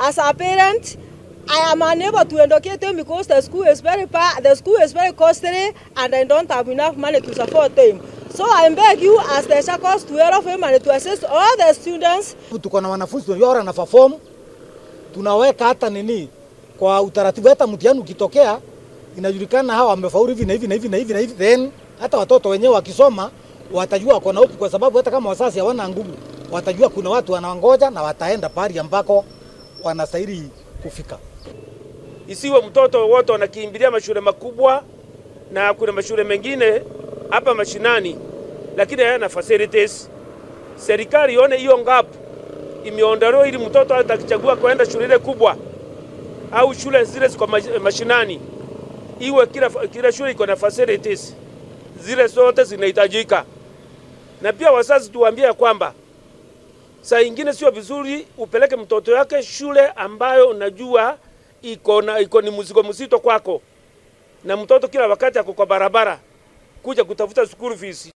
As a parent, I am unable to educate them because the school is very far, the school is very costly, and I don't have enough money to support them. So I beg you as the SACCOS to help him and to assist all the students. Tuko na wanafunzi tunajua wana perform, tunaweka hata nini kwa utaratibu, hata mtihani ukitokea inajulikana hawa wamefaulu hivi na hivi na hivi na hivi na hivi, then hata watoto wenyewe wakisoma watajua wako na hope, kwa sababu hata kama wazazi hawana nguvu watajua kuna watu wanawangoja na wataenda pahali ambako wanastahili kufika. Isiwe mtoto wote wanakimbilia mashule makubwa, na kuna mashule mengine hapa mashinani, lakini hayana facilities. Serikali ione hiyo gap imeondolewa, ili mtoto hata akichagua kwenda shule ile kubwa au shule zile ziko mashinani, iwe kila shule iko na facilities zile zote zinahitajika. Na pia wazazi tuwaambie kwamba saa ingine sio vizuri upeleke mtoto yake shule ambayo unajua iko ni mzigo mzito kwako, na mtoto kila wakati ako kwa barabara kuja kutafuta school fees.